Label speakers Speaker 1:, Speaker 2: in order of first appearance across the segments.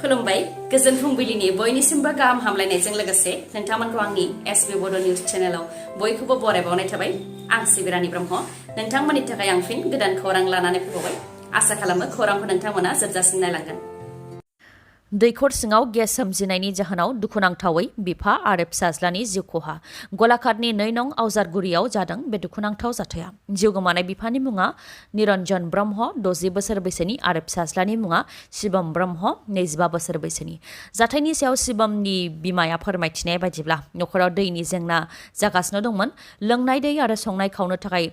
Speaker 1: खुलुमबाय गोजोन फुंबिलिनि बयनिसिमबो गाहाम हामलायनायजों लोगोसे नोंथांमोनखौ आंनि SBBodo News चेनेलाव बयखौबो बरायबावनाय थाबाय। आं सिबिरानि ब्रह्म नोंथांमोननि थाखाय आं फिन गोदान खौरां लानानै फैबावबाय। आसा खालामो खौरांखौ नोंथांमोना जोबजासिम नायलांगोन। दैखर सिङाव गेस सोमजिनायनि जाहोनाव दुखुनांथावै बिफा आरो फिसाज्लानि जिउ खहा। गलाघाटनि 2 नं आवजारगुरियाव जादों बे दुखुनांथाव जाथाया। जिउ गोमानाय बिफानि मुङा निरन्जन ब्रह्म 60 बोसोर बैसोनि आरो फिसाज्लानि मुङा शिवम ब्रह्म 25 बोसोर बैसोनि। जाथायनि सायाव शिवमनि बिमाया फोरमायथिनाय बायदिब्ला नखराव दैनि जेंना जागासिनो दंमोन। लोंनाय दै आरो संनाय खावनो थाखाय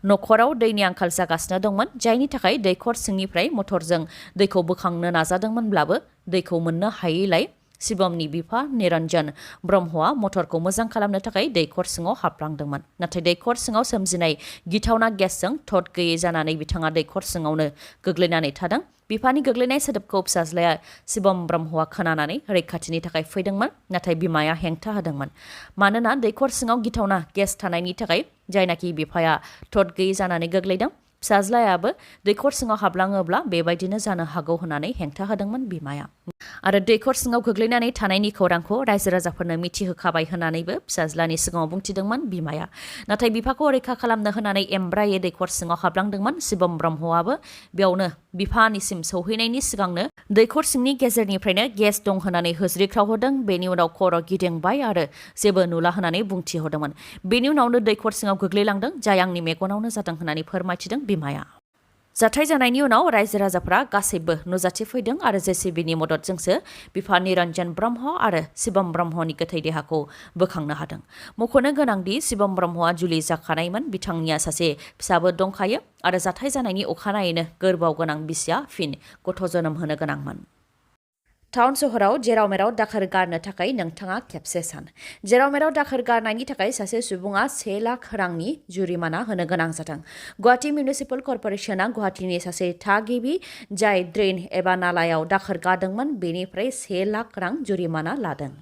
Speaker 1: नखराव दैनि आंखाल जागासिनो दंमोन, जायनि थाखाय दैखर सिंनिफ्राय मटरजों दैखौ बोखांनो नाजादोंमोनब्लाबो दैखौ मोननो हायैलाय शिवमनि बिफा निरन्जन ब्रह्मआ मटरखौ मोजां खालामनो थाखाय दैखर सिङाव हाबलांदोंमोन। नाथाय दैखर सिङाव सोमजिनाय गिथावना गेसजों थद गैयै जानानै बिथाङा दैखर सिङावनो गोग्लैनानै थादों। बिफानि गोग्लैनाय सोदोबखौ फिसाज्लाया शिवम ब्रह्मआ खोनानानै रैखाथिनि थाखाय फैदोंमोन, नाथाय बिमाया हेंथा होदोंमोन। मानोना दैखर सिङाव गिथावना गेस थानायनि थाखाय जायनाखि बिफाया थद गैयै जानानै गोग्लैदों, फिसाज्लायाबो दैखर सिङाव हाबलाङोब्ला बेबायदिनो जानो हागौ होननानै हेंथा होदोंमोन बिमाया। आरो दैखर सिङाव गोग्लैनानै थानायनि खौरांखौ रायजो राजाफोरनो मिथिहोखाबाय होननानैबो फिसाज्लानि सिगाङाव बुंथिदोंमोन बिमाया। नाथाय बिफाखौ रैखा खालामनो होननानै एमब्रायै दैखर सिङाव हाबलांदोंमोन शिवम ब्रह्मआबो। बेयावनो बिफानिसिम सौहैनायनि सिगांनो दैखर सिंनि गेजेरनिफ्रायनो गेस दं होननानै होज्रिख्रावहरदों। बेनि उनाव खर' गिदिंबाय आरो जेबो नुला होननानै बुंथिहरदोंमोन। बेनि उनावनो दैखर सिङाव गोग्लैलांदों, जाय आंनि मेगनावनो जादों होननानै फोरमायथिदों बिमाया। जाथाय जानायनि उनाव रायजो राजाफोरा गासैबो नुजाथिफैदों आरो JCBनि मददजोंसो बिफा निरन्जन ब्रह्म आरो शिवम ब्रह्मनि गोथै देहाखौ बोखांनो हादों। मख'नो गोनांदि शिवम ब्रह्मआ जुलि जाखानायमोन, बिथांनिया सासे फिसाबो दंखायो आरो जाथाय जानायनि अखानायैनो गोरबोआव गोनां बिसिया फिन गथ' जोनोम होनो गोनांमोन। टाउन सहराव जेराव मेराव दाखोर गारनो थाखाय नोंथाङा खेबसे सान। जेराव मेराव दाखोर गारनायनि थाखाय सासे सुबुङा 1 लाख रांनि जुरिमाना होनो गोनां जादों। गुवाहाटी मिउनिसिपाल कर्परेसनआ गुवाहाटीनि सासे थागिबि जाय ड्रेन एबा नालायाव दाखोर गारदोंमोन, बेनिफ्राय 1 लाख रां जुरिमाना लादों।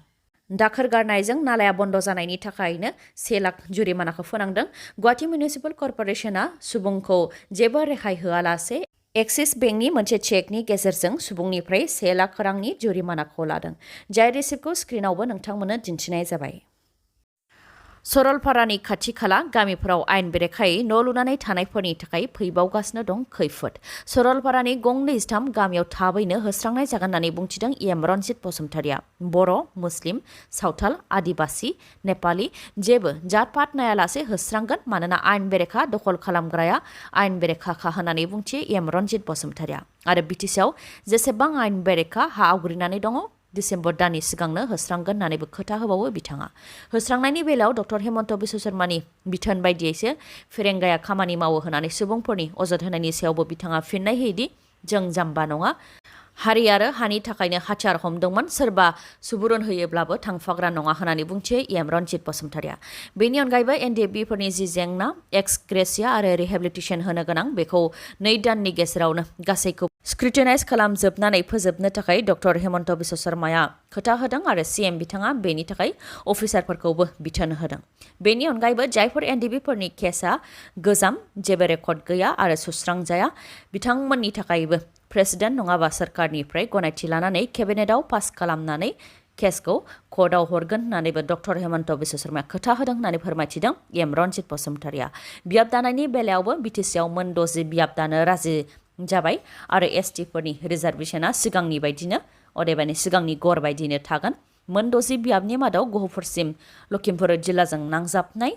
Speaker 1: दाखोर गारनायजों नालाया बन्द जानायनि थाखायनो 1 लाख जुरिमानाखौ फोनांदों। गुवाहाटी मिउनिसिपाल कर्परेसनआ सुबुंखौ जेबो रेहाय होआलासे एक्सिस बेंकनि मोनसे चेकनि गेजेरजों सुबुंनिफ्राय 1 लाख रांनि जुरिमानाखौ लादों, जाय रिसिप्टखौ स्क्रिनावबो नोंथांमोननो दिन्थिनाय जाबाय। सरलपारानि खाथि खाला गामिफोराव आयेन बेरेखायै न' लुनानै थानायफोरनि थाखाय फैबावगासिनो दं खैफोद। सरलपारानि गं 23 गामियाव थाबैनो होस्रांनाय जागोन होननानै बुंथिदों रन्जित बसुमतारिया। बर', मुस्लिम, सावथाल, आदिबासि, नेपालि जेबो जात पात नायालासे होस्रांगोन, मानोना आयेन बेरेखा दखल खालामग्राया आयेन बेरेखाखा होननानै बुंथियो रन्जित बसुमतारिया। आरो बिटिसिआव जेसेबां आयेन बेरेखा हा आवग्रिनानै दङ, दिसेम्बर दाननि सिगांनो होस्रांगोन होननानैबो खोथा होबावो बिथाङा। होस्रांनायनि बेलायाव डक्टर हेमन्त बिश्व शर्मानि बिथोन बायदियैसो फेरेंगाया खामानि मावो होननानै सुबुंफोरनि अजद होनायनि सायावबो बिथाङा फिननाय होयोदि जों जाम्बा नङा, हारि आरो हानि थाखायनो हाथियार हमदोंमोन, सोरबा सुबुरुन होयोब्लाबो थांफाग्रा नङा होननानै बुंथियो रन्जित बसुमतारिया। बेनि अनगायैबो NDFBफोरनि जि जेंना एक्स ग्रेसिया आरो रिहेबिलिटेसन होनो गोनां, बेखौ 2 दाननि गेजेरावनो गासैखौ स्क्रुटिनाइज खालामजोबनानै फोजोबनो थाखाय डक्टर हेमन्त बिश्व शर्माया खोथा होदों आरो CM बिथाङा बेनि थाखाय अफिसारफोरखौबो बिथोन होदों। बेनि अनगायैबो जायफोर NDFBफोरनि केसआ गोजाम, जेबो रेकर्ड गैया आरो सुस्रांजाया, बिथांमोननि थाखायबो प्रेसिडेन्ट नङाबा सोरखारनिफ्राय गनायथि लानानै केबिनेटआव पास खालामनानै केसखौ कर्टआव हरगोन होननानैबो डक्टर हेमन्त बिश्व शर्माया खोथा होदों होननानै फोरमायथिदों रन्जित बसुमतारिया। बियाब दानायनि बेलायावबो बिटिसिआव मोन 60 बियाब दानो राजि जाबाय आरो STफोरनि रिजार्भेशना सिगांनि बायदिनो, अदेबानि सिगांनि गर बायदिनो थागोन। मोन 60 बियाबनि मादाव गहपुरसिम लखिमपुर जिल्लाजों नांजाबनाय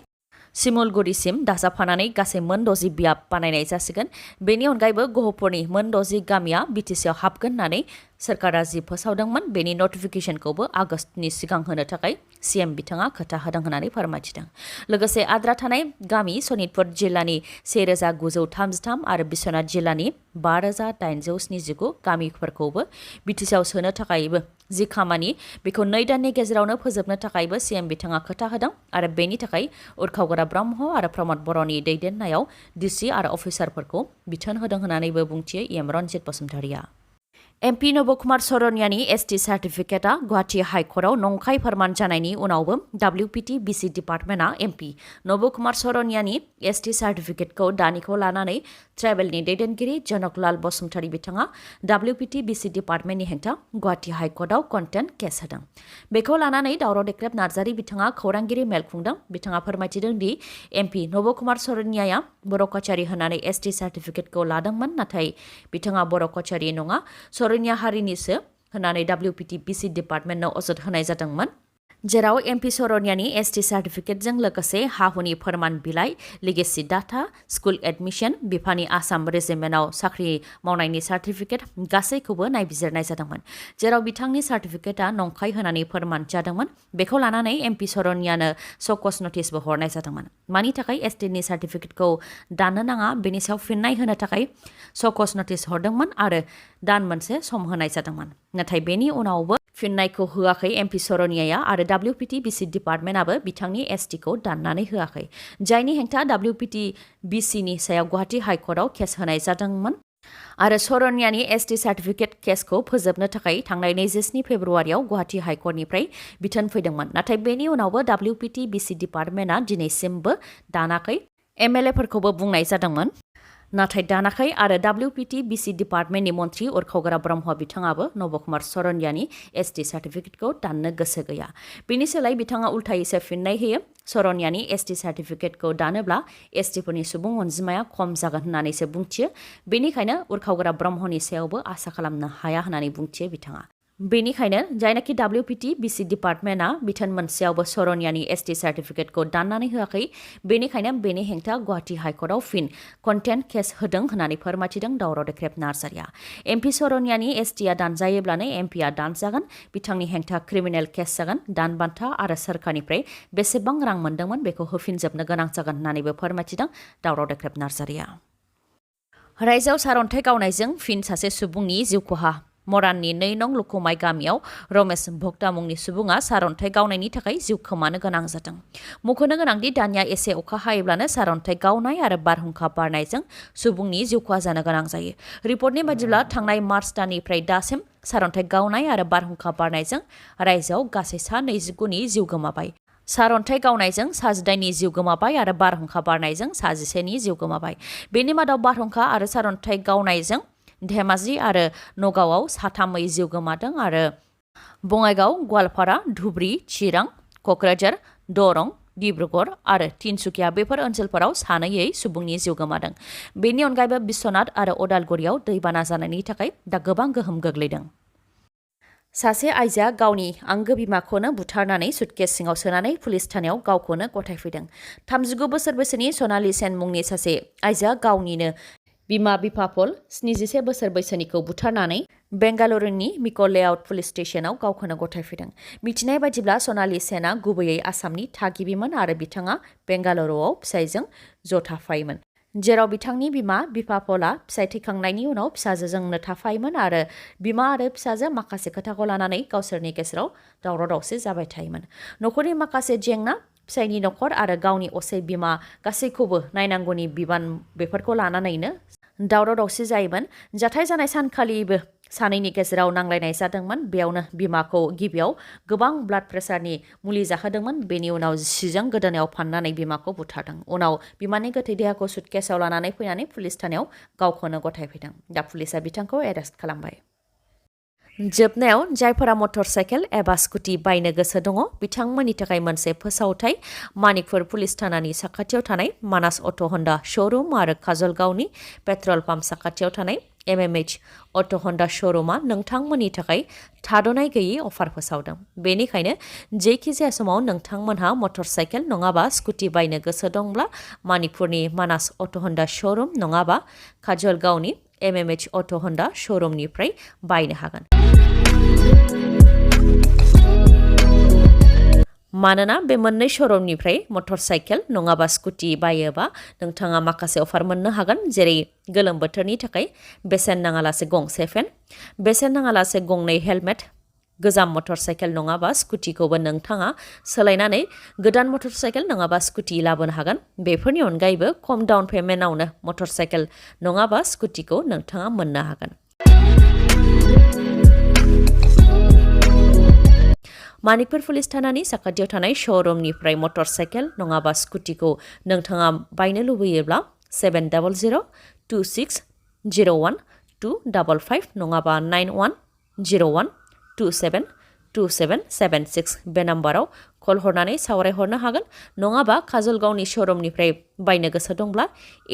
Speaker 1: सिमुलगुरिसिम दाजाबफानानै गासै मोन 60 बियाब बानायनाय जासिगोन। बेनि अनगायैबो गहपुरनि मोन 60 गामिया बिटिसिआव हाबगोन होननानै सोरखारा जि फोसावदोंमोन, बेनि नटिफिकेसनखौबो आगस्तनि सिगां होनो थाखाय CM बिथाङा खोथा होदों होननानै फोरमायथिदों। लोगोसे आद्रा थानाय गामि सनितपुर जिल्लानि 1933 आरो बिश्वनाथ जिल्लानि 5879 गामिफोरखौबो बिटिसिआव सोनो थाखायबो जि खामानि, बेखौ 2 दाननि गेजेरावनो फोजोबनो थाखायबो CM बिथाङा खोथा होदों आरो बेनि थाखाय उर्खावगोरा ब्रह्म आरो प्रमद बर'नि दैदेननायाव DC आरो अफिसारफोरखौ बिथोन होदों होननानैबो बुंथियो रन्जित बसुमतारिया। एमपि नब कुमार सरनियानि एसटि सार्टिफिकेटआ गुवाहाटी हाइकर्टआव नंखाय फोरमान जानायनि उनावबो WPT BC डिपार्टमेन्टआ एमपि नब कुमार सरनियानि एसटि सार्टिफिकेटखौ दानिखौ लानानै ट्राइबेलनि दैदेनगिरि जनकलाल बसुमतारी बिथाङा WPT BC डिपार्टमेन्टनि हेंथा गुवाहाटी हाइकर्टआव कन्टेम्प्ट केस होदों। बेखौ लानानै दावराव देख्रेब नार्जारी बिथाङा खौरांगिरि मेल खुंदों। बिथाङा फोरमायथिदों दि एमपि नब कुमार सरनियाया बर' कचारी होनानै एसटि सार्टिफिकेटखौ लादोंमोन, नाथाय बिथाङा बर' कचारी नङा सरनिया हारिनिसो होननानै WPT BC डिपार्टमेन्टनो अजद होनाय जादोंमोन। जेराव एमपि सरनियानि एसटि सार्टिफिकेटजों लोगोसे हा-हुनि फोरमान बिलाइ, लिगेसि डाटा, स्कुल एडमिशन, बिफानि आसाम रेजिमेन्टआव साख्रि मावनायनि सार्टिफिकेट गासैखौबो नायबिजिरनाय जादोंमोन। जेराव बिथांनि सार्टिफिकेटआ नंखाय होनानै फोरमान जादोंमोन। बेखौ लानानै एमपि सरनियानो सकस नटिसबो हरनाय जादोंमोन। मानि थाखाय एसटिनि सार्टिफिकेटखौ दाननो नाङा बेनि सायाव फिननाय होनो थाखाय सकस नटिस हरदोंमोन आरो दान मोनसे सम होनाय जादोंमोन। नाथाय बेनि उनावबो फिननायखौ होआखै एमपि सरनियाया आरो WPT BC डिपार्टमेन्टआबो बिथांनि एसटिखौ दाननानै होआखै। जायनि हेंथा WPT BCनि सायाव गुवाहाटी हाइकर्टआव केस होनाय जादोंमोन आरो सरनियानि एसटि सार्टिफिकेट केसखौ फोजोबनो थाखाय थांनाय 27 फेब्रुवारियाव गुवाहाटी हाइकर्टनिफ्राय बिथोन फैदोंमोन। नाथाय बेनि उनावबो WPT BC डिपार्टमेन्टआ दिनैसिमबो दानाखै। MLAफोरखौबो बुंनाय जादोंमोन, नाथाय दानाखै आरो WPT BC डिपार्टमेन्टनि मन्थ्रि उरखावग्रा ब्रह्म बिथाङाबो नब कुमार सरनियानि एसटि सार्टिफिकेटखौ दाननो गोसो गैया। बेनि सोलाय बिथाङा उल्थायैसो फिननाय होयो। सरनियानि एसटि सार्टिफिकेटखौ दानोब्ला एसटिफोरनि सुबुं अनजिमाया खम जागोन होननानैसो बुंथियो। बेनिखायनो उरखावग्रा ब्रह्मनि सायावबो आसा खालामनो हाया होननानै बुंथियो बिथाङा। बेनिखायनो जायनाखि WPT BC डिपार्टमेन्टआ बिथोन मोनसेयावबो सरनियानि एसटि सार्टिफिकेटखौ दाननानै होआखै, बेनिखायनो बेनि हेंथा गुवाहाटी हाइकर्टआव फिन कन्टेम्प्ट केस होदों होननानै फोरमायथिदों दावराव देख्रेब नार्जारिया। एमपि सरनियानि एसटिआ दानजायोब्लानो एमपिआ दानजागोन। बिथांनि हेंथा क्रिमिनेल केस जागोन। दान बान्था आरो सोरखारनिफ्राय बेसेबां रां मोनदोंमोन बेखौ होफिनजोबनो गोनां जागोन होननानैबो फोरमायथिदों दावराव देख्रेब नार्जारिया। रायजोआव सारअन्थाइ गावनायजों फिन सासे सुबुंनि जिउ खहा। मराननि 2 नं लुखुमाय गामियाव रमेश भक्ता मुंनि सुबुङा सारअन्थाइ गावनायनि थाखाय जिउ खोमानो गोनां जादों। मख'नो गोनांदि दानिया एसे अखा हायोब्लानो सारअन्थाइ गावनाय आरो बारहुंखा बारनायजों सुबुंनि जिउ खहा जानो गोनां जायो। रिपर्टनि बायदिब्ला थांनाय मार्च दाननिफ्राय दासिम सारअन्थाइ गावनाय आरो बारहुंखा बारनायजों रायजोआव गासै 29 जिउ गोमाबाय। सारअन्थाइ गावनायजों 19 जिउ गोमाबाय आरो बारहुंखा बारनायजों 11 जिउ गोमाबाय। बेनि मादाव बारहुंखा आरो सारअन्थाइ गावनायजों धेमाजि आरो नगावआव 3 जिउ गोमादों आरो बङाइगाव, गवालपारा, धुबरी, चिरां, क'क्राझार, दरं, डिब्रुगड़ आरो तिनसुकिया बेफोर ओनसोलफोराव 2 सुबुंनि जिउ गोमादों। बेनि अनगायैबो बिश्वनाथ आरो अदालगुरियाव दैबाना जानायनि थाखाय दा गोबां गोहोम गोग्लैदों। सासे आइजोआ गावनि आंगो बिमाखौनो बुथारनानै सुटकेस सिङाव सोनानै पुलिस थानायाव गावखौनो गथायफैदों। 39 बोसोर बैसोनि सनालि सेन मुंनि सासे आइजोआ गावनिनो बिमा बिफाफल 71 बोसोर बैसोनिखौ बुथारनानै बेंगालुरुनि मिको लेआउट पुलिस स्टेशनाव गावखौनो गथायफैदों। मिथिनाय बायदिब्ला सनालि सेनआ गुबैयै आसामनि थागिबिमोन आरो बिथाङा बेंगालुरुआव फिसायजों ज'थाफायोमोन। जेराव बिथांनि बिमा बिफाफला फिसाय थैखांनायनि उनाव फिसाजोजोंनो थाफायोमोन आरो बिमा आरो फिसाजो माखासे खोथाखौ लानानै गावसोरनि गेजेराव दावराव दावसि जाबाय थायोमोन। न'खरनि माखासे जेंना, फिसायनि न'खर आरो गावनि असे बिमा गासैखौबो नायनांगौनि बिबान बेफोरखौ लानानैनो दावराव दावसि जायोमोन। जाथाय जानाय सानखालिबो सानैनि गेजेराव नांलायनाय जादोंमोन। बेयावनो बिमाखौ गिबियाव गोबां ब्लाड प्रेसारनि मुलि जाहोदोंमोन। बेनि उनाव सिजों गोदोनायाव फाननानै बिमाखौ बुथारदों। उनाव बिमानि गोथै देहाखौ सुटकेसआव लानानै फैनानै पुलिस थानायाव गावखौनो गथायफैदों। दा पुलिसआ बिथांखौ एरेस्ट खालामबाय। जोबनायाव जायफोरा मटर साइकेल एबा स्कुटि बायनो गोसो दङ बिथांमोननि थाखाय मोनसे फोसावथाय। मानिकपुर पुलिस थानानि साखाथियाव थानाय मानास अट' हन्डा श'रुम आरो काजलगावनि पेट्रल पाम्प साखाथियाव थानाय MMH अट' हन्डा श'रुमा नोंथांमोननि थाखाय थाद'नाय गैयै अफार फोसावदों। बेनिखायनो जेखि जाया समाव नोंथांमोनहा मटर साइकेल नङाबा स्कुटि बायनो गोसो दंब्ला मानिकपुरनि मानास अट' हन्डा श'रुम नङाबा काजलगावनि MMH अट' हन्डा श'रुमनिफ्राय बायनो हागोन। मानोना बे मोननै श'रुमनिफ्राय मटर साइकेल नङाबा स्कुटि बायोबा नोंथाङा माखासे अफार मोननो हागोन। जेरै गोलोम बोथोरनि थाखाय बेसेन नाङालासे गंसे फेन, बेसेन नाङालासे 2 हेलमेट, गोजाम मटर साइकेल नङाबा स्कुटिखौबो नोंथाङा सोलायनानै गोदान मटर साइकेल नङाबा स्कुटि लाबोनो हागोन। बेफोरनि अनगायैबो खम डाउन पेमेन्टआवनो मटर साइकेल नङाबा स्कुटिखौ नोंथाङा मोननो हागोन।
Speaker 2: मानिकपुर पुलिस थानानि साखाथियाव थानाय श'रुमनिफ्राय मटर साइकेल नङाबा स्कुटिखौ नोंथाङा बायनो लुबैयोब्ला 70026012555 नङाबा 9101272776 बे नाम्बाराव कल हरनानै सावरायहरनो हागोन नङाबा काजलगावनि श'रुमनिफ्राय बायनो गोसो दंब्ला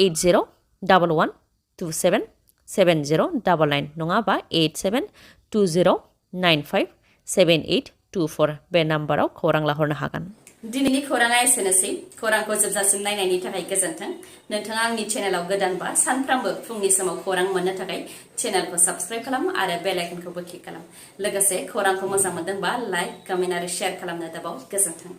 Speaker 2: 8011277099 नङाबा 8720957824 बे नाम्बाराव खौरां लाहरनो हागोन।
Speaker 1: दिनैनि खौराङा एसेनोसै खौरांखौ जोबजासिम नायनायनि थाखाय गोजोन्थों। नोंथाङा आंनि चेनेलाव गोदानबा सानफ्रामबो फुंनि समाव खौरां मोननो थाखाय चेनेलखौ साबस्क्राइब खालाम आरो बेल आइकनखौबो क्लिक खालाम। लोगोसे खौरांखौ मोजां मोनदोंबा लाइक, कमेन्ट आरो शेयार खालामनो दाबाव। गोजोन्थों।